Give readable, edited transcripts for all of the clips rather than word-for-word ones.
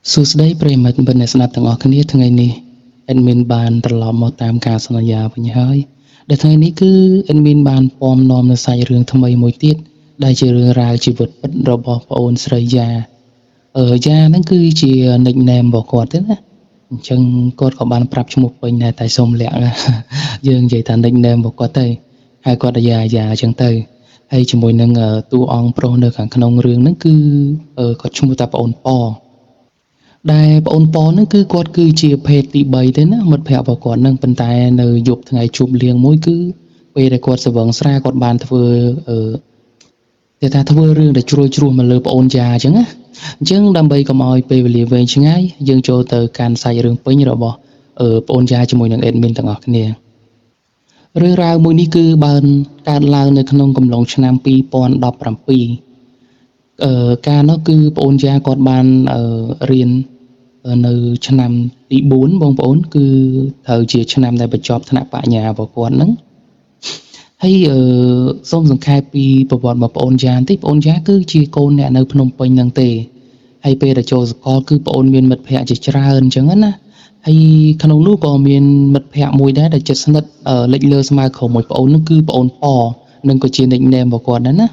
សួស្តីប្រិយមិត្តមិត្តអ្នកស្ដាប់ទាំងអស់គ្នាថ្ងៃនេះ admin បានត្រឡប់មកតាមការសន្យាវិញហើយដែលថ្ងៃនេះគឺ admin បានពំនាំនៅសាច់រឿងថ្មីមួយទៀតដែលជារឿងរ៉ាវជីវិតពិតរបស់ប្អូនស្រីយ៉ាយ៉ាហ្នឹងគឺជា nickname របស់គាត់ទេណាអញ្ចឹងគាត់ក៏បានប្រាប់ឈ្មោះពេញដែរតែសូមលាក់យើងនិយាយថា nickname របស់គាត់ទៅហើយគាត់យ៉ាយ៉ាអញ្ចឹងទៅហើយជាមួយនឹងតួអង្គប្រុសនៅខាងក្នុងរឿងហ្នឹងគឺគាត់ឈ្មោះថាប្អូនប៉ដែលប្អូនប៉ហ្នឹងគឺគាត់គឺជាភេទទី3ទេណាមិត្តភក្តិរបស់គាត់ហ្នឹងប៉ុន្តែនៅយប់ថ្ងៃជប់លៀងមួយគឺពេលដែលគាត់ស្វឹងស្រាគាត់បានធ្វើអឺគេថាធ្វើរឿងដែលជ្រួលជ្រោះមកលើប្អូនយ៉ាអញ្ចឹងណាអញ្ចឹងដើម្បីកុំឲ្យពេលវេលាវែងឆ្ងាយយើងចូលទៅកាន់សាច់រឿងពេញរបស់ប្អូនយ៉ាជាមួយនឹង admin ទាំងអស់គ្នារឿងរ៉ាវមួយនេះគឺបានកើតឡើងនៅក្នុងកំឡុងឆ្នាំ2017កាលនោះគឺប្អូនយ៉ាគាត់បានរៀននៅឆ្នាំទី4បងប្អូនគឺត្រូវជាឆ្នាំដែលបញ្ចប់ថ្នាក់បញ្ញារបស់គាត់ហ្នឹងហើយសូមសង្ខេបពីប្រវត្តិរបស់ប្អូនយ៉ាបន្តិចប្អូនយ៉ាគឺជាកូនអ្នកនៅភ្នំពេញហ្នឹងទេហើយពេលដែលចូលសកលគឺប្អូនមានមិត្តភ័ក្តិជាច្រើនអញ្ចឹងណាហើយក្នុងនោះក៏មានមិត្តភ័ក្តិមួយដែរដែលជិតស្និទ្ធលេចលើស្មើក្រុមមួយប្អូនហ្នឹងគឺប្អូនប៉និងក៏ជា nickname របស់គាត់ដែរណា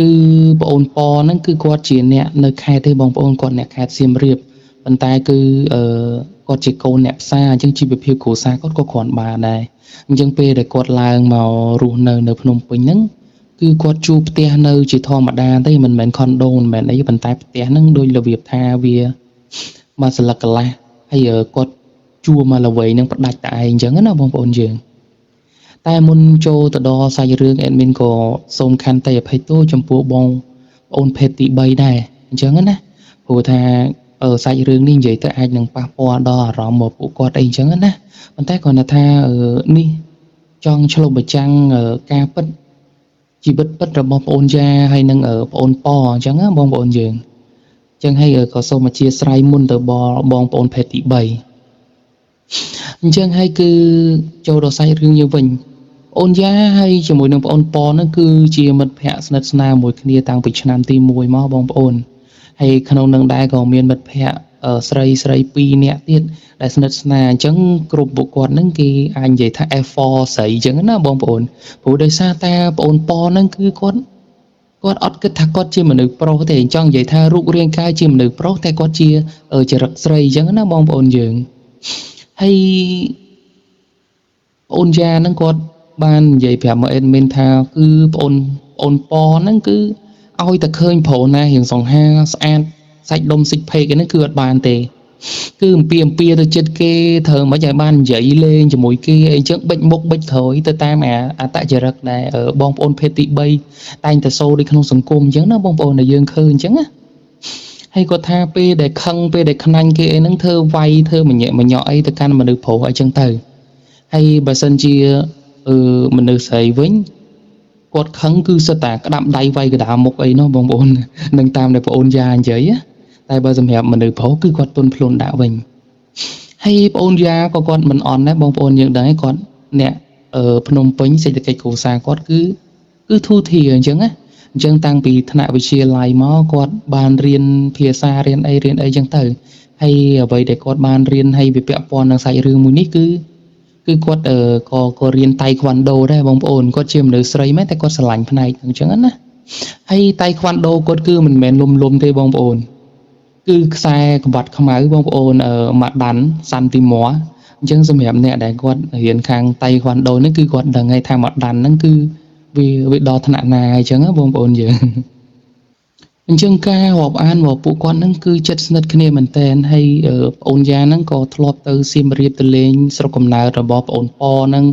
គឺប្អូនប៉ហ្នឹងគឺគាត់ជាអ្នកនៅខេត្តទេបងប្អូនគាត់អ្នកខេត្តសៀមរាបប៉ុន្តែគឺគាត់ជាកូនអ្នកផ្សារអញ្ចឹងជីវភាពគ្រួសារគាត់ក៏គ្រាន់បានដែរអញ្ចឹងពេលដែលគាត់ឡើងមករស់នៅនៅភ្នំពេញហ្នឹងគឺគាត់ជួលផ្ទះនៅជាធម្មតាទេមិនមែនខុនដូមិនមែនអីប៉ុន្តែផ្ទះហ្នឹងដូចរបៀបថាវាមួយសន្លឹកកន្លះហើយគាត់ជួលមកល្វែងហ្នឹងផ្ដាច់តែឯងអញ្ចឹងណាបងប្អូនយើងតែមុនចូលទៅដល់សាច់រឿង admin ក៏សូមខន្តីអភ័យទោសចំពោះបងប្អូនភេទទី3ដែរអញ្ចឹងណាព្រោះថាសាច់រឿងនេះនិយាយទៅអាចនឹងប៉ះពាល់ដល់អារម្មណ៍របស់ពួកគាត់អីអញ្ចឹងណាប៉ុន្តែគ្រាន់តែថានេះចង់ឆ្លុះបញ្ចាំងការពិតជីវិតពិតរបស់ប្អូនយ៉ាហើយនិងប្អូនប៉អញ្ចឹងណាបងប្អូនយើងអញ្ចឹងហើយក៏សូមអធិស្ឋានមុនទៅបងប្អូនភេទទី3អញ្ចឹងហើយគឺចូលដល់សាច់រឿងយើងវិញប្អូនយ៉ាហើយជាមួយនឹងប្អូនប៉ហ្នឹងគឺជាមិត្តភក្តិស្និទ្ធស្នាលមួយគ្នាតាំងពីឆ្នាំទី1មកបងប្អូនហើយក្នុងនឹងដែរក៏មានមិត្តភក្តិស្រីស្រី2នាក់ទៀតដែលស្និទ្ធស្នាលអញ្ចឹងគ្រប់ពួកគាត់ហ្នឹងគេអាចនិយាយថា F4 ស្រីអញ្ចឹងណាបងប្អូនព្រោះដោយសារតែប្អូនប៉ហ្នឹងគឺគាត់អត់គិតថាគាត់ជាមនុស្សប្រុសទេអញ្ចឹងនិយាយថារូបរាងកាយជាមនុស្សប្រុសតែគាត់ជាចរិតស្រីអញ្ចឹងណាបងប្អូនយើងហើយប្អូនយ៉ាហ្នឹងគាត់បាននិយាយប្រាប់មក admin ថាគឺប្អូនប៉ហ្នឹងគឺឲ្យតែឃើញប្រុសណារៀងសង្ហាស្អាតសាច់ដុំសិចផេកហ្នឹងគឺអត់បានទេគឺអំពីទៅចិត្តគេត្រូវមិនឲ្យបាននិយាយលេងជាមួយគេអីចឹងបិចមុខបិចក្រោយទៅតាមអាអត្តចរិតដែលបងប្អូនភេទទី3តែងតែសូដូចក្នុងសង្គមអញ្ចឹងណាបងប្អូនដែលយើងឃើញអញ្ចឹងណាហើយគាត់ថាពេលដែលខឹងពេលដែលខ្នាញ់គេអីហ្នឹងធ្វើវាយធ្វើមញាក់មញក់អីទៅកាន់មនុស្សប្រុសអីចឹងទៅហើយបើសិនជាមនុស្សស្រីវិញគាត់ខឹងគឺសិតតែក្តាប់ដៃវាយកដាលមុខអីនោះបងប្អូននឹងតាមដែលប្អូនយ៉ានិយាយតែបើសម្រាប់មនុស្សប្រុសគឺគាត់ទន់ភ្លន់ដាក់វិញហើយប្អូនយ៉ាក៏គាត់មិនអន់ដែរបងប្អូនយើងដឹងហើយគាត់អ្នកភ្នំពេញសេដ្ឋកិច្ចគ្រួសារគាត់គឺធូរធារអញ្ចឹងណាអញ្ចឹងតាំងពីថ្នាក់វិទ្យាល័យមកគាត់បានរៀនភាសារៀនអីរៀនអីចឹងទៅហើយអ្វីដែលគាត់បានរៀនហើយវាពាក់ព័ន្ធនឹងសាច់រឿងមួយនេះគឺគាត់ក៏រៀនតៃក្វាន់ដូដែរបងប្អូនគាត់ជាមនុស្សស្រីមែនតែគាត់ស្រឡាញ់ផ្នែកអញ្ចឹងណាហើយតៃក្វាន់ដូគាត់គឺមិនមែនលំលំទេបងប្អូនគឺខ្សែក្បាត់ខ្មៅបងប្អូនម៉ាដាន់សាន់ទីម៉័រអញ្ចឹងសម្រាប់អ្នកដែលគាត់រៀនខាងតៃក្វាន់ដូនេះគឺគាត់ដឹងហើយថាម៉ាដាន់ហ្នឹងគឺវាដល់ថ្នាក់ណាអញ្ចឹងបងប្អូនយើងអញ្ចឹងការរាប់អានរបស់ពួកគាត់ហ្នឹងគឺចិត្តស្និទ្ធគ្នាមែនតើហើយប្អូនយ៉ាហ្នឹងក៏ធ្លាប់ទៅសៀមរាបទៅលេងស្រុកកំណើតរបស់ប្អូនប៉ហ្នឹង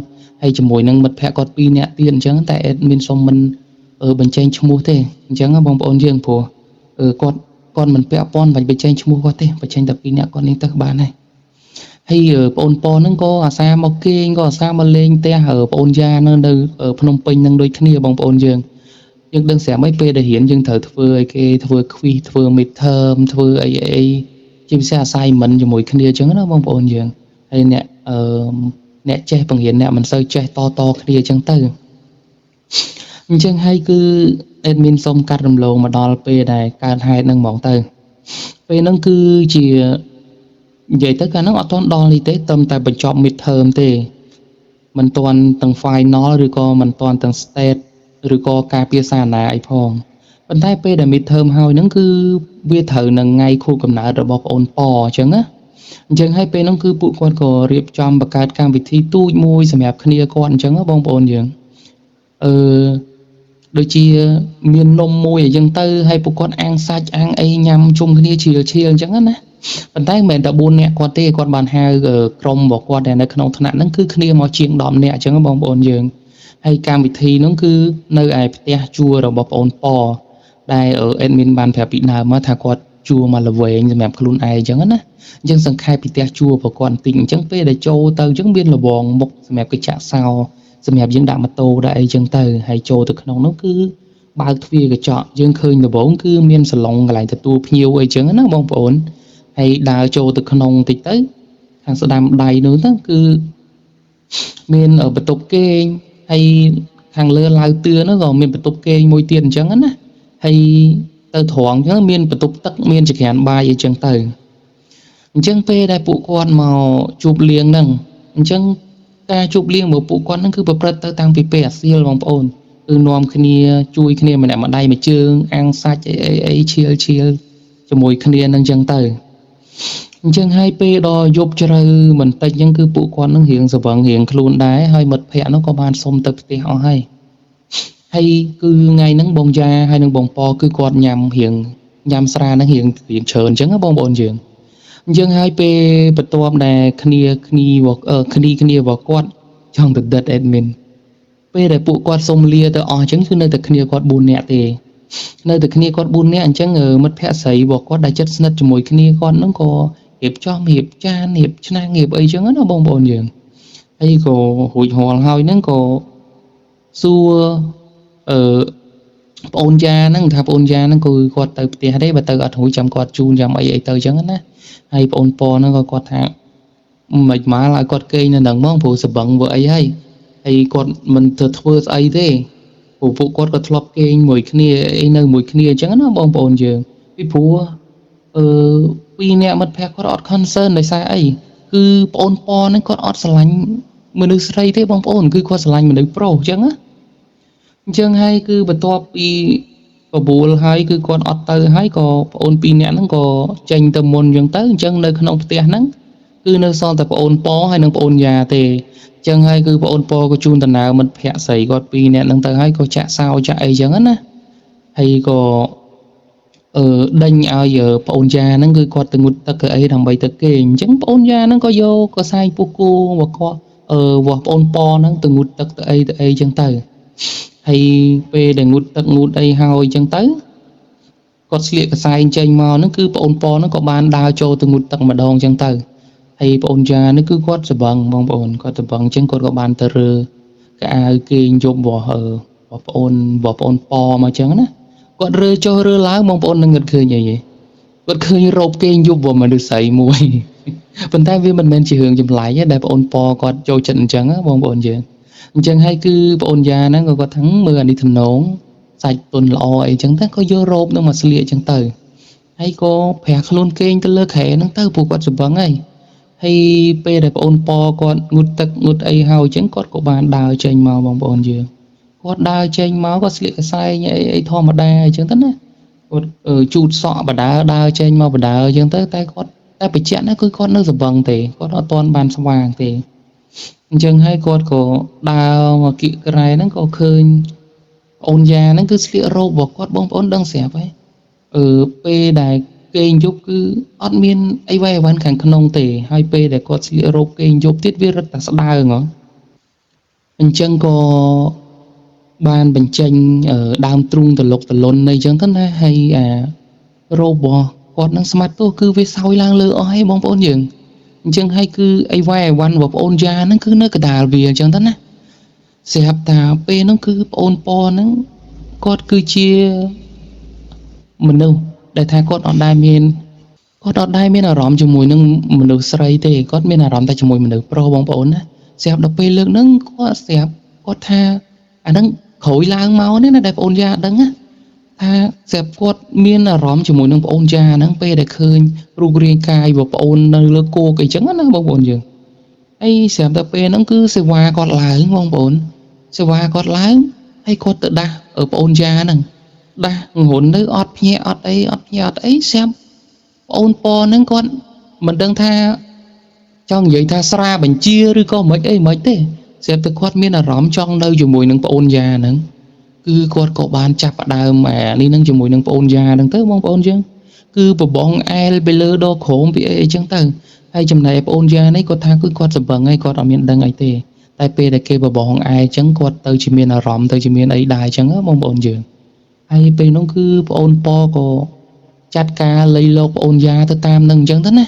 ហើយជាមួយនឹងមិត្តភក្តិគាត់2នាក់ទៀតអញ្ចឹងតែ admin សុំមិនបញ្ចេញឈ្មោះទេអញ្ចឹងបងប្អូនយើងព្រោះគាត់មិនពាក់ព័ន្ធបាច់បញ្ចេញឈ្មោះគាត់ទេបញ្ចេញតែ2នាក់គាត់នេះទៅបានហើយហើយប្អូនប៉ហ្នឹងក៏អាសាមកគេងក៏អាសាមកលេងផ្ទះប្អូនយ៉ានៅភ្នំពេញនឹងដូចគ្នាបងប្អូនយើងយើងដឹងស្រាប់អីពេលដែលរៀនយើងត្រូវធ្វើអីគេធ្វើ quiz ធ្វើ midterm ធ្វើអីអីជាពិសេស assignment ជាមួយគ្នាអញ្ចឹងណាបងប្អូនយើងហើយអ្នកអ្នកចេះបង្រៀនអ្នកមិនសូវចេះតតគ្នាអញ្ចឹងទៅអញ្ចឹងហើយគឺ admin សូមកាត់រំលងមកដល់ពេលដែលកើតហេតុនឹងហ្មងទៅ ពេលហ្នឹងគឺជានិយាយទៅកាលហ្នឹងអត់ទាន់ដល់នេះទេត្រឹមតែបញ្ចប់ mid term ទេមិនទាន់ទាំង final ឬក៏មិនទាន់ទាំង state ឬក៏ការពារសារណាអីផងប៉ុន្តែពេលដែល mid term ហើយហ្នឹងគឺវាត្រូវនឹងថ្ងៃខួបកំណើតរបស់ប្អូនប៉អញ្ចឹងណាអញ្ចឹងហើយពេលហ្នឹងគឺពួកគាត់ក៏រៀបចំបង្កើតកម្មវិធីទូចមួយសម្រាប់គ្នាគាត់អញ្ចឹងណាបងប្អូនយើងអឺដូចជាមាននំមួយអញ្ចឹងទៅហើយពួកគាត់អាំងសាច់អាំងអីញ៉ាំជុំគ្នាឈៀលឈៀលអញ្ចឹងណាប៉ុន្តែមិនមែនតែ4នាក់គាត់ទេគាត់បានហៅក្រុមរបស់គាត់ដែលនៅក្នុងថ្នាក់ហ្នឹងគឺគ្នាមកជាង10នាក់អញ្ចឹងបងប្អូនយើងហើយកម្មវិធីហ្នឹងគឺនៅឯផ្ទះជួលរបស់ប្អូនប៉ដែល admin បានប្រាប់ពីដើមមកថាគាត់ជួលមកល្វែងសម្រាប់ខ្លួនឯងអញ្ចឹងណាអញ្ចឹងសង្ខេបពីផ្ទះជួលរបស់គាត់បន្តិចអញ្ចឹងពេលដែលចូលទៅអញ្ចឹងមានលវងមុខសម្រាប់កញ្ចាក់សោសម្រាប់យើងដាក់ម៉ូតូដាក់អីចឹងទៅហើយចូលទៅក្នុងនោះគឺបើកទ្វារកញ្ចក់យើងឃើញដំបូងគឺមានសាឡុងកន្លែងទទួលភ្ញៀវអីចឹងណាបងប្អូនហើយដើរចូលទៅក្នុងតិចទៅខាងស្ដាំដៃនោះទៅគឺមានបន្ទប់គេងហើយខាងលើឡាវទឿនោះក៏មានបន្ទប់គេងមួយទៀតអញ្ចឹងណាហើយទៅត្រង់អញ្ចឹងមានបន្ទប់ទឹកមានចក្រានបាយអីចឹងទៅអញ្ចឹងពេលដែលពួកគាត់មកជួបលៀងហ្នឹងអញ្ចឹងការជួបលៀងរបស់ពួកគាត់ហ្នឹងគឺប្រព្រឹត្តទៅតាំងពីពេលអាសៀលបងប្អូនគឺនាំគ្នាជួយគ្នាម្នាក់ម្ដាយមួយជើងអាំងសាច់អីអីអីឈៀលឈៀលជាមួយគ្នានឹងអញ្ចឹងទៅអញ្ចឹងហើយពេលដល់យប់ជ្រៅបន្តិចអញ្ចឹងគឺពួកគាត់នឹងរៀងស្រវឹងរៀងខ្លួនដែរហើយមិត្តភ័ក្តិនោះក៏បានសុំទៅផ្ទះអស់ហើយហើយគឺថ្ងៃហ្នឹងបងយ៉ាហើយនឹងបងប៉គឺគាត់ញ៉ាំរៀងញ៉ាំស្រាហ្នឹងរៀងរៀងច្រើនអញ្ចឹងណាបងប្អូនយើងអញ្ចឹងហើយពេលបន្ទាប់ដែលគ្នាគ្នាគ្នាគ្នារបស់គាត់ចង់ទៅដិត admin ពេលដែលពួកគាត់សុំលាទៅអស់អញ្ចឹងគឺនៅតែគ្នាគាត់4នាក់ទេនៅតែគ្នាគាត់4នាក់អញ្ចឹងមិត្តភ័ក្តិស្រីរបស់គាត់ដែលចិត្តស្និទ្ធជាមួយគ្នាគាត់ហ្នឹងក៏រៀបចំរៀបចានរៀបឆ្នាំងរៀបអីចឹងណាបងប្អូនយើងហើយក៏រួចរាល់ហើយហ្នឹងក៏សួរអឺប្អូនយ៉ាហ្នឹងថាប្អូនយ៉ាហ្នឹងគឺគាត់ទៅផ្ទះទេបើទៅអត់រួចចាំគាត់ជូនចាំអីអីទៅចឹងណាហើយប្អូនប៉ហ្នឹងក៏គាត់ថាមិនមកឲ្យគាត់គេងនៅហ្នឹងហ្មងព្រោះសបឹងធ្វើអីហើយហើយគាត់មិនទៅធ្វើស្អីទេព្រោះពួកគាត់ក៏ធ្លាប់គេងមួយគ្នាអីនៅមួយគ្នាអញ្ចឹងណាបងប្អូនយើងពីព្រោះអឺពីរនាក់មិត្តភក្តិគាត់អត់ concern ដោយសារអីគឺប្អូនប៉ហ្នឹងគាត់អត់ស្រឡាញ់មនុស្សស្រីទេបងប្អូនគឺគាត់ស្រឡាញ់មនុស្សប្រុសអញ្ចឹងណាអញ្ចឹងហើយគឺបន្ទាប់ពីបបួលហើយគឺគាត់អត់ទៅហើយក៏ប្អូនពីរនាក់ហ្នឹងក៏ចេញទៅមុនអញ្ចឹងទៅអញ្ចឹងនៅក្នុងផ្ទះហ្នឹងគឺនៅសល់តែប្អូនប៉ហើយនិងប្អូនយ៉ាទេអញ្ចឹងហើយគឺប្អូនប៉ក៏ជូនដំណើរមិត្តភក្តិស្រីគាត់ពីរនាក់ហ្នឹងទៅហើយក៏ចាក់សោចាក់អីចឹងណាហើយក៏ដេញឲ្យប្អូនយ៉ាហ្នឹងគឺគាត់ទៅងូតទឹកទៅអីដើម្បីទៅគេងអញ្ចឹងប្អូនយ៉ាហ្នឹងក៏យកកសែងពុះគោរបស់គាត់របស់ប្អូនប៉ហ្នឹងទៅងូតទឹកទៅអីទៅអីចឹងទៅហើយពេលដែលងូតទឹកងូតអីហើយអញ្ចឹងទៅគាត់ស្លៀកកសែងចេញមកហ្នឹងគឺប្អូនប៉ហ្នឹងក៏បានដើរចូលទៅងូតទឹកម្ដងអញ្ចឹងទៅហើយប្អូនយ៉ានេះគឺគាត់ស្បឹងបងប្អូនគាត់ស្បឹងអញ្ចឹងគាត់ក៏បានទៅរើកៅអៅគេងយប់របស់របស់ប្អូនរបស់ប្អូនប៉មកអញ្ចឹងណាគាត់រើចុះរើឡើងបងប្អូននឹងគិតឃើញអីទេគាត់ឃើញរោបគេងយប់របស់មនុស្សស្រីមួយប៉ុន្តែវាមិនមែនជារឿងចម្លែកទេដែលប្អូនប៉គាត់ចូលចិត្តអញ្ចឹងណាបងប្អូនយើងអញ្ចឹងហើយគឺប្អូនយ៉ាហ្នឹងក៏គាត់ថាមើលអានេះទំនងសាច់ទុនល្អអីចឹងទៅក៏យករ៉ូបនឹងមកស្លៀកចឹងទៅហើយក៏ប្រាស់ខ្លួនគេងទៅលើគ្រែហ្នឹងទៅព្រោះគាត់ស្បឹងហើយហើយពេលដែលប្អូនប៉គាត់ងូតទឹកងូតអីហើយចឹងគាត់ក៏បានដើរចេញមកបងប្អូនយើងគាត់ដើរចេញមកគាត់ស្លៀកកសែងអីអីធម្មតាអញ្ចឹងទៅណាគាត់ជូតសក់បដើដើរចេញមកបដើអញ្ចឹងទៅតែគាត់តែបញ្ជាក់ណាគឺគាត់នៅស្បឹងទេគាត់អត់ទាន់បានស្វាងទេអញ្ចឹងហើយគាត់ក៏ដើរមកគៀកក្រែហ្នឹងក៏ឃើញអូនយ៉ាហ្នឹងគឺស្លៀករ៉ូបរបស់គាត់បងប្អូនដឹងស្រាប់ហើយពេលដែលគេងយប់គឺអត់មានអីវ៉ៃអីវ៉ាន់ខាងក្នុងទេហើយពេលដែលគាត់ស្លៀករ៉ូបគេងយប់ទៀតវារឹតតែស្ដើងហ៎អញ្ចឹងក៏បានបញ្ចេញដើមទ្រូងតលុកតលុនអីចឹងទៅណាហើយអារ៉ូបរបស់គាត់នឹងស្មាត់ទោះគឺវាសោយឡើងលើអស់ហើយបងប្អូនយើងអញ្ចឹងហើយគឺអីវ៉ៃអីវ៉ាន់របស់ប្អូនយ៉ាហ្នឹងគឺនៅកដាលវាអញ្ចឹងទៅណាស្រាប់តាពេលហ្នឹងគឺប្អូនប៉ហ្នឹងគាត់គឺជាមនុស្សដែលថាគាត់អត់ដែលមានគាត់អត់ដែលមានអារម្មណ៍ជាមួយនឹងមនុស្សស្រីទេគាត់មានអារម្មណ៍តែជាមួយមនុស្សប្រុសបងប្អូនណាស្រាប់ដល់ពេលលើកហ្នឹងគាត់ស្រាប់គាត់ថាអាហ្នឹងក្រោយឡើងមកនេះណាដែលប្អូនយ៉ាដឹងណា ថាស្រាប់គាត់មានអារម្មណ៍ជាមួយនឹងប្អូនយ៉ាហ្នឹងពេលដែលឃើញរូបរាងកាយរបស់ប្អូននៅលើគោកអីចឹងណាបងប្អូនយើងហើយស្រាប់តែពេលហ្នឹងគឺសេវាគាត់ឡើងបងប្អូនសេវាគាត់ឡើងហើយគាត់ទៅដាស់ប្អូនយ៉ាហ្នឹងដាស់ងរុនទៅអត់ភ្ញាក់អត់អីអត់ភ្ញាក់អត់អីស្រាប់ប្អូនប៉ហ្នឹងគាត់មិនដឹងថាចង់និយាយថាស្រាបញ្ជាឬក៏មិនអីមិនទេស្រាប់តែគាត់មានអារម្មណ៍ចង់នៅជាមួយនឹងប្អូនយ៉ាហ្នឹងគឺគាត់ក៏បានចាប់ផ្ដើមអានេះនឹងជាមួយនឹងប្អូនយ៉ាហ្នឹងទៅបងប្អូនយើងគឺបបងអែលពីលើដល់ក្រោមពីអីអីចឹងទៅហើយចំណែកប្អូនយ៉ានេះគាត់ថាគឺគាត់សបឹងហើយគាត់អត់មានដឹងអីទេតែពេលដែលគេបបងអែលចឹងគាត់ទៅជាមានអារម្មណ៍ទៅជាមានអីដែរចឹងបងប្អូនយើងហើយពេលនោះគឺប្អូនប៉ក៏ចាត់ការលៃលោកប្អូនយ៉ាទៅតាមនឹងអញ្ចឹងទៅណា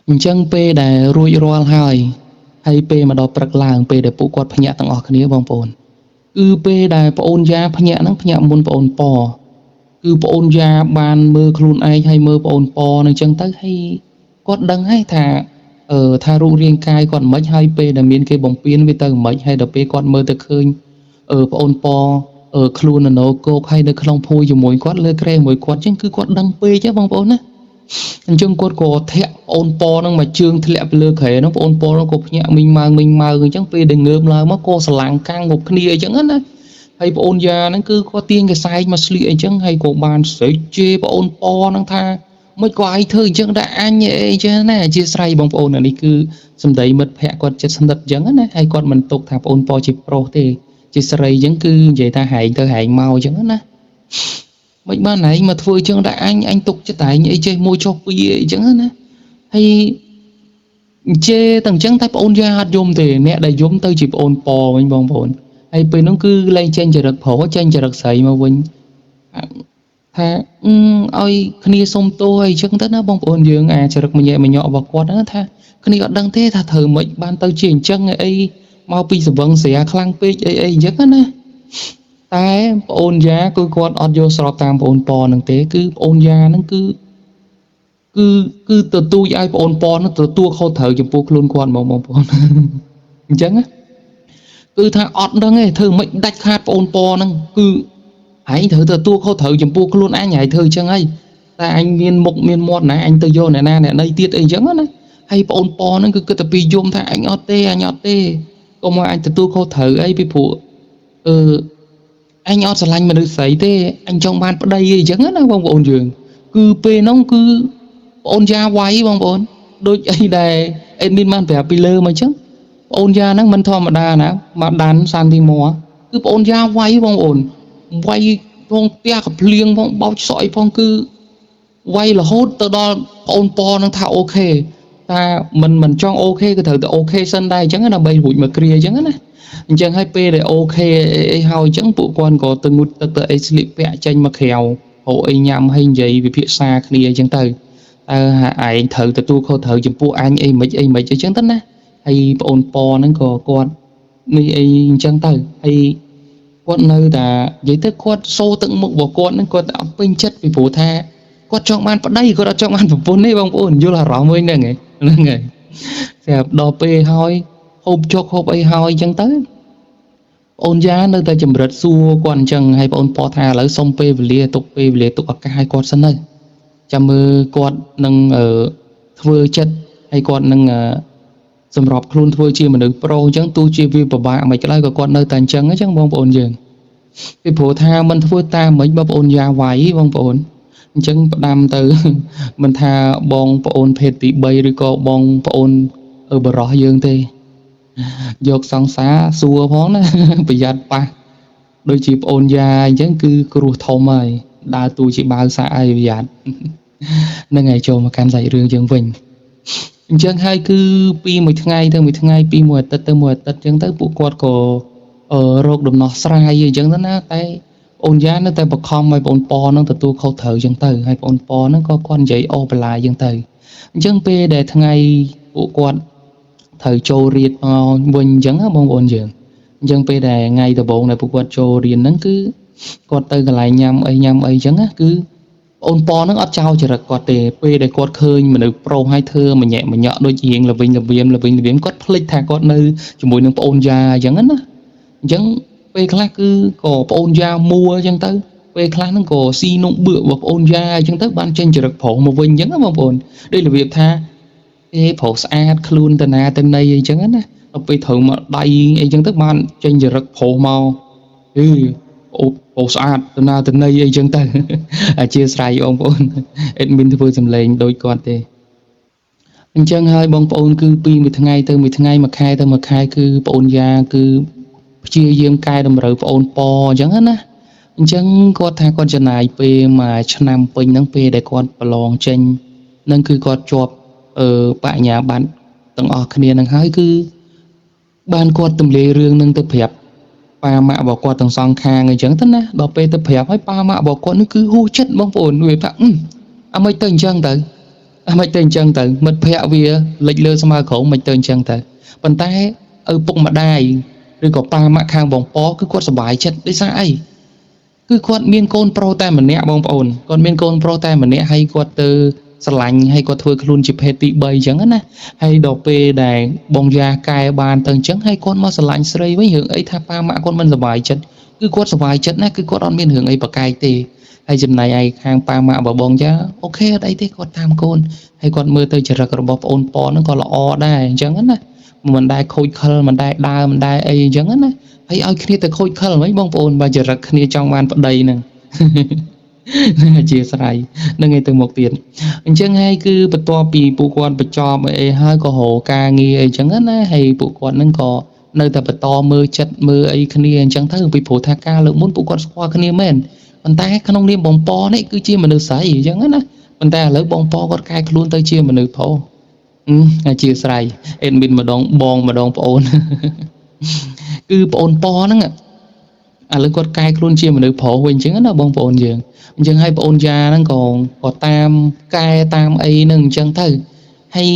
អញ្ចឹងពេលដែលរួចរាល់ហើយហើយពេលមកដល់ព្រឹកឡើងពេលដែលពួកគាត់ភ្ញាក់ទាំងអស់គ្នាបងប្អូនគឺពេលដែលប្អូនយ៉ាភ្ញាក់ហ្នឹងភ្ញាក់មុនប្អូនប៉គឺប្អូនយ៉ាបានមើលខ្លួនឯងហើយមើលប្អូនប៉នឹងអញ្ចឹងទៅហើយគាត់ដឹងហើយថាថារូបរាងកាយគាត់មិនហើយពេលដែលមានគេបំពេញវាទៅមិនហើយដល់ពេលគាត់មើលទៅឃើញប្អូនប៉ខ្លួនននោគោកហើយនៅក្នុងភួយជាមួយគាត់លើក្រែមួយគាត់អញ្ចឹងគឺគាត់ដឹងពេកហ៎បងប្អូនណាអញ្ចឹងគាត់ក៏ធាក់ប្អូនប៉នឹងមកជើងធ្លាក់ពីលើក្រែហ្នឹងប្អូនប៉នឹងក៏ភ្ញាក់មីងម៉ើងមីងម៉ើងអញ្ចឹងពេលដែលងើបឡើងមកក៏ស្រឡាំងកាំងងប់គ្នាអញ្ចឹងណាហើយប្អូនយ៉ាហ្នឹងគឺគាត់ទាញកសែងមកស្លៀកអញ្ចឹងហើយក៏បានស្រែកជេរប្អូនប៉ហ្នឹងថាមិនក៏ឯងធ្វើអញ្ចឹងដាក់អញអីចឹងណាអធិស្ឋានបងប្អូនអានេះគឺសម្ដីមិត្តភក្តិគាត់ចិត្តស្និទ្ធអញ្ចឹងណាហើយគាត់មិនទុកថាប្អូនប៉ជាប្រុសទេជាស្រីអញ្ចឹងគឺនិយាយថាហែងទៅហែងមកអញ្ចឹងណាមិនបានឯងមកធ្វើអញ្ចឹងដាក់អញអញទុកចិត្តឯងអីចេះមួយចុះពីរអីចឹងណាហើយជេរតែអញ្ចឹងតែប្អូនយ៉ាអត់យំទេអ្នកដែលយំទៅជាប្អូនប៉វិញបងប្អូនហើយពេលនោះគឺលែងចេញចរិតប្រុសចេញចរិតស្រីមកវិញថាឲ្យគ្នាសុំទោសអីចឹងទៅណាបងប្អូនយើងអាចរិតម្ញែម្ញក់របស់គាត់ហ្នឹងថាគ្នាអត់ដឹងទេថាធ្វើម៉េចបានទៅជាអញ្ចឹងអីមកពីសវឹងស្រាខ្លាំងពេកអីអីអញ្ចឹងណាតែប្អូនយ៉ាគឺគាត់អត់យល់ស្របតាមប្អូនប៉ហ្នឹងទេគឺប្អូនយ៉ាហ្នឹងគឺគឺគឺទទូចឲ្យប្អូនប៉ហ្នឹងទទួលខុសត្រូវចំពោះខ្លួនគាត់ហ្មងបងប្អូនអញ្ចឹងណាគឺថាអត់ដឹងទេធ្វើមិនដាច់ខាតប្អូនប៉ហ្នឹងគឺឯងត្រូវទទួលខុសត្រូវចំពោះខ្លួនអញហើយធ្វើអញ្ចឹងហើយតែអញមានមុខមានមាត់ណាអញទៅយកអ្នកណាអ្នកណីទៀតអីអញ្ចឹងណាហើយប្អូនប៉ហ្នឹងគឺគិតតែពីយំថាអញអត់ទេអញអត់ទេកុំឲ្យអញទទួលខុសត្រូវអីពីព្រោះអឺអញអត់ស្រឡាញ់មនុស្សស្រីទេអញចង់បានប្តីអីអញ្ចឹងណាបងប្អូនយើងគឺពេលហ្នឹងគឺប្អូនយ៉ាវាយបងប្អូនដូចអីដែលអេដមីនបានប្រាប់ពីលើមកអញ្ចឹងប្អូនយ៉ាហ្នឹងមិនធម្មតាណាមកដានសាន់ទីម៉គឺប្អូនយ៉ាវាយបងប្អូនវាយផងផ្ទះកភ្លៀងផងបោចសក់អីផងគឺវាយរហូតទៅដល់ប្អូនប៉ហ្នឹងថាអូខេតែមិនចង់អូខេគឺត្រូវតែអូខេសិនដែរអញ្ចឹងដើម្បីរួចមកគ្រាអញ្ចឹងណាអញ្ចឹងហើយពេលដែលអូខេអីហើយអញ្ចឹងពួកគាត់ក៏ទៅងូតទឹកទៅអីស្លៀកពាក់ចេញមកក្រៅហូបអីញ៉ាំហើយនិយាយវិភាសាគ្នាអញ្ចឹងទៅតើឯងត្រូវទទួលខុសត្រូវចំពោះអញអីមិនអីមិនអីចឹងទៅណាហើយប្អូនប៉ហ្នឹងក៏គាត់នេះអីអញ្ចឹងទៅហើយគាត់នៅតែនិយាយទៅគាត់សូទឹកមុខរបស់គាត់ហ្នឹងគាត់អត់ពេញចិត្តពីព្រោះថាគាត់ចង់បានប្តីគាត់អត់ចង់បានប្រពន្ធទេបងប្អូនយល់អារម្មណ៍វិញហ្នឹងហ្នឹងហើយស្រាប់ដល់ពេលហើយហូបចុកហូបអីហើយអញ្ចឹងទៅប្អូនយ៉ានៅតែចម្រិតសួរគាត់អញ្ចឹងហើយប្អូនប៉ថាឥឡូវសុំពេលវេលាទុកពេលវេលាទុកឱកាសឲ្យគាត់សិនទៅចាំមើលគាត់នឹងធ្វើចិត្តហើយគាត់នឹងសម្របខ្លួនធ្វើជាមនុស្សប្រុសអញ្ចឹងទោះជាវាពិបាកមិនក៏ដោយក៏គាត់នៅតែអញ្ចឹងអញ្ចឹងបងប្អូនយើងពីព្រោះថាមិនធ្វើតាមមិនបងប្អូនយ៉ាវាយបងប្អូនអញ្ចឹងផ្ដាំទៅមិនថាបងប្អូនភេទទី3ឬក៏បងប្អូនបរោះយើងទេយកសង្សារសួរផងណាប្រយ័ត្នប៉ះដូចជាប្អូនយ៉ាអញ្ចឹងគឺគ្រោះធំហើយដើរតួជាបាវសាក់ហើយប្រយ័ត្នហ្នឹងហើយចូលមកកាន់សាច់រឿងយើងវិញអញ្ចឹងហើយគឺពីមួយថ្ងៃទៅមួយថ្ងៃពីមួយអាទិត្យទៅមួយអាទិត្យអញ្ចឹងទៅពួកគាត់ក៏រកដំណោះស្រាយអញ្ចឹងទៅណាតែប្អូនយ៉ានៅតែបខំឲ្យប្អូនប៉នឹងទទួលខុសត្រូវអញ្ចឹងទៅហើយប្អូនប៉នឹងក៏គាត់និយាយអូបន្លាយអញ្ចឹងទៅអញ្ចឹងពេលដែលថ្ងៃពួកគាត់ត្រូវចូលរៀនមកវិញអញ្ចឹងណាបងប្អូនយើងអញ្ចឹងពេលដែលថ្ងៃដំបូងដែលពួកគាត់ចូលរៀនហ្នឹងគឺគាត់ទៅកន្លែងញ៉ាំអីញ៉ាំអីអញ្ចឹងណាគឺប្អូនប៉ហ្នឹងអត់ចោលចរិតគាត់ទេពេលដែលគាត់ឃើញមនុស្សប្រុសហើយធ្វើម្ញាក់ម្ញាក់ដូចរៀងល្វិញល្វៀមល្វិញល្វៀមគាត់ភ្លេចថាគាត់នៅជាមួយនឹងប្អូនយ៉ាអញ្ចឹងណាអញ្ចឹង ពេលខ្លះគឺក៏ប្អូនយ៉ាមួអញ្ចឹងទៅពេលខ្លះហ្នឹងក៏ស៊ីនំបឿករបស់ប្អូនយ៉ាអញ្ចឹងទៅបានចេញចរិតប្រុសមកវិញអញ្ចឹងណាបងប្អូនដូចរបៀបថាអេប្រុសស្អាតខ្លួនទៅណាទៅណីអីចឹងណាដល់ពេលត្រូវមកដៃអីចឹងទៅបានចេញចរិតប្រុសមកអឺអូប្រុសស្អាតទៅណាទៅណីអីចឹងទៅអធិស្ឋានបងប្អូនអេដមីនធ្វើសម្លេងដូចគាត់ទេអញ្ចឹងហើយបងប្អូនគឺពីមួយថ្ងៃទៅមួយថ្ងៃមួយខែទៅមួយខែគឺប្អូនយ៉ាគឺព្យាយាមកែតម្រូវប្អូនប៉អញ្ចឹងណាអញ្ចឹងគាត់ថាគាត់ចំណាយពេលមួយឆ្នាំពេញហ្នឹងពេលដែលគាត់ប្រឡងចេញនឹងគឺគាត់ជាប់បញ្ញាបត្រទាំងអស់គ្នានឹងហើយគឺបានគាត់ទម្លាយរឿងនឹងទៅប្រាប់ប៉ាម៉ាក់របស់គាត់ទាំងសងខាងអញ្ចឹងទៅណាដល់ពេលទៅប្រាប់ហើយប៉ាម៉ាក់របស់គាត់នេះគឺហួសចិត្តបងប្អូនវាថាអាមិនទៅអញ្ចឹងទៅអាមិនទៅអញ្ចឹងទៅមិត្តភ័ក្តិវាលិចលើស្មើក្រោមមិនទៅអញ្ចឹងទៅប៉ុន្តែឪពុកម្ដាយឬក៏ប៉ាម៉ាក់ខាងបងប៉គឺគាត់សប្បាយចិត្តដោយសារអីគឺគាត់មានកូនប្រុសតែម្នាក់បងប្អូនគាត់មានកូនប្រុសតែម្នាក់ហើយគាត់ទៅស្រឡាញ់ហើយគាត់ធ្វើខ្លួនជាភេទទី3អញ្ចឹងណាហើយដល់ពេលដែលបងយ៉ាកែបានទៅអញ្ចឹងហើយគាត់មកស្រឡាញ់ស្រីវិញរឿងអីថាប៉ាម៉ាក់គាត់មិនសប្បាយចិត្តគឺគាត់សប្បាយចិត្តណាគឺគាត់អត់មានរឿងអីប្រកែកទេហើយចំណែកឯខាងប៉ាម៉ាក់របស់បងយ៉ាអូខេអត់អីទេគាត់តាមកូនហើយគាត់មើលទៅចរិតរបស់ប្អូនប៉ហ្នឹងក៏ល្អដែរអញ្ចឹងណាមិនដែលខូចខលមិនដែលដើរមិនដែលអីអញ្ចឹងណាហើយឲ្យគ្នាទៅខូចខលហ្មងបងប្អូនបើចរិតគ្នាចង់បានប្តីហ្នឹងអធិស្ឋាននឹងឯទៅមុខទៀតអញ្ចឹងហើយគឺបន្ទាប់ពីពួកគាត់បញ្ចប់អីហើយក៏រកការងារអីចឹងណាហើយពួកគាត់ហ្នឹងក៏នៅតែបន្តមើលចិត្តមើលអីគ្នាអញ្ចឹងទៅពីព្រោះថាការលើកមុនពួកគាត់ស្គាល់គ្នាមែនប៉ុន្តែក្នុងនាមបងប៉នេះគឺជាមនុស្សស្រីអញ្ចឹងណាប៉ុន្តែឥឡូវបងប៉គាត់កែខ្លួនទៅជាមនុស្សប្រុសអធិស្ឋានអេដមីនម្ដងបងម្ដងប្អូនគឺប្អូនប៉ហ្នឹងឥឡូវគាត់កែខ្លួនជាមនុស្សប្រុសវិញអញ្ចឹងណាបងប្អូនយើងអញ្ចឹងហើយប្អូនយ៉ាហ្នឹងក៏តាមកែតាមអីហ្នឹងអញ្ចឹងទៅហើយ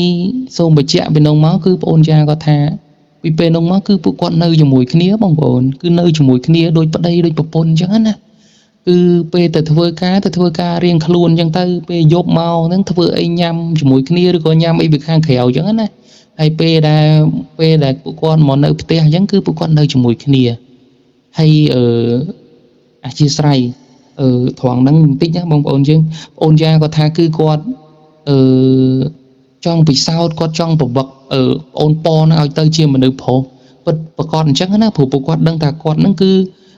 សូមបញ្ជាក់ពីនោះមកគឺប្អូនយ៉ាគាត់ថាពីពេលនោះមកគឺពួកគាត់នៅជាមួយគ្នាបងប្អូនគឺនៅជាមួយគ្នាដូចប្តីដូចប្រពន្ធអញ្ចឹងណាគឺពេលទៅធ្វើការរៀងខ្លួនអញ្ចឹងទៅពេលយប់មកហ្នឹងធ្វើអីញ៉ាំជាមួយគ្នាឬក៏ញ៉ាំអីពីខាងក្រៅអញ្ចឹងណាហើយពេលដែលពួកគាត់មកនៅផ្ទះអញ្ចឹងគឺពួកគាត់នៅជាមួយគ្នាហើយអធិស្ឋានត្រង់ហ្នឹងបន្តិចណាបងប្អូនយើងប្អូនយ៉ាគាត់ថាគឺគាត់អឺចង់ពិសោធន៍គាត់ចង់ប្រវឹកប្អូនប៉ហ្នឹងឲ្យទៅជាមនុស្សប្រុសពិតប្រកបអញ្ចឹងណាព្រោះពួកគាត់ដឹងថាគាត់ហ្នឹងគឺ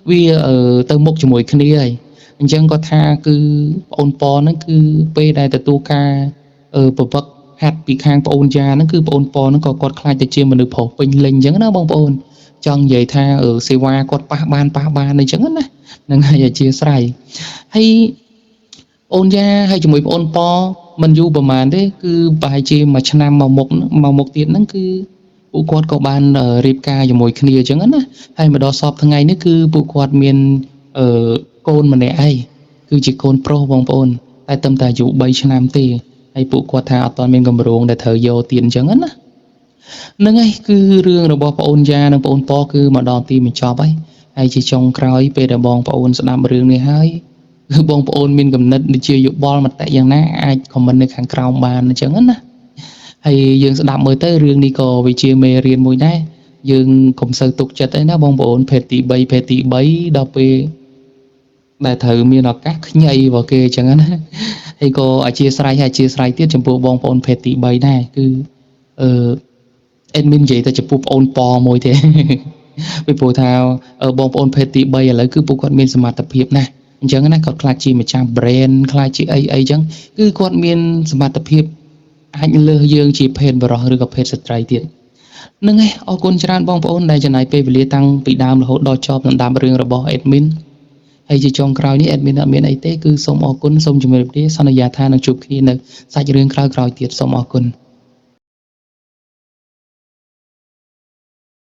វាទៅមុខជាមួយគ្នាហើយអញ្ចឹងគាត់ថាគឺប្អូនប៉ហ្នឹងគឺពេលដែលទទួលការប្រវឹកហាត់ពីខាងប្អូនយ៉ាហ្នឹងគឺប្អូនប៉ហ្នឹងក៏គាត់ខ្លាចទៅជាមនុស្សប្រុសពេញលេញអញ្ចឹងណាបងប្អូនចង់និយាយថាសេវាគាត់ប៉ះបានអញ្ចឹងណាហ្នឹងហើយអធិស្ឋានហើយប្អូនយ៉ាហើយជាមួយប្អូនប៉មិនយូរប្រហែលទេគឺប្រហែលជាមួយឆ្នាំមកមុខទៀតហ្នឹងគឺពួកគាត់ក៏បានរៀបការជាមួយគ្នាអញ្ចឹងណាហើយមកដល់សពថ្ងៃនេះគឺពួកគាត់មានកូនម្នាក់ឯងគឺជាកូនប្រុសបងប្អូនតែត្រឹមតែអាយុ3ឆ្នាំទេហើយពួកគាត់ថាអត់ទាន់មានកម្រងដែលត្រូវយកទៀតអញ្ចឹងណាហ្នឹងហើយគឺរឿងរបស់ប្អូនយ៉ានិងប្អូនប៉គឺមកដល់ទីបញ្ចប់ហើយហើយជាចុងក្រោយពេលដែលបងប្អូនស្ដាប់រឿងនេះហើយគឺបងប្អូនមានគំនិតដូចជាយោបល់មតិយ៉ាងណាអាចខមមិននៅខាងក្រោមបានអញ្ចឹងណាហើយយើងស្ដាប់មើលទៅរឿងនេះក៏វាជាមេរៀនមួយដែរយើងកុំសូវទុកចិត្តអីណាបងប្អូនភេទទី3ភេទទី3ដល់ពេលដែលត្រូវមានឱកាសខ្ញីរបស់គេអញ្ចឹងណាហើយក៏អធិស្ឋានហើយអធិស្ឋានទៀតចំពោះបងប្អូនភេទទី3ដែរគឺអេដមីននិយាយទៅចំពោះប្អូនប៉មួយទេពីព្រោះថាបងប្អូនភេទទី3ឥឡូវគឺពួកគាត់មានសមត្ថភាពណាស់អញ្ចឹងណាគាត់ខ្លាចជាម្ចាស់ brand ខ្លាចជាអីអញ្ចឹងគឺគាត់មានសមត្ថភាពអាចលើសយើងជាភេទបុរសឬក៏ភេទស្ត្រីទៀតហ្នឹងឯងអរគុណច្រើនបងប្អូនដែលចំណាយពេលវេលាតាំងពីដើមរហូតដល់ចប់ដណ្ដើមរឿងរបស់ admin ហើយជាចុងក្រោយនេះ admin អត់មានអីទេគឺសូមអរគុណសូមជម្រាបលាសន្យាថានឹងជួបគ្នានៅសាច់រឿងក្រោយៗទៀតសូមអរគុណ។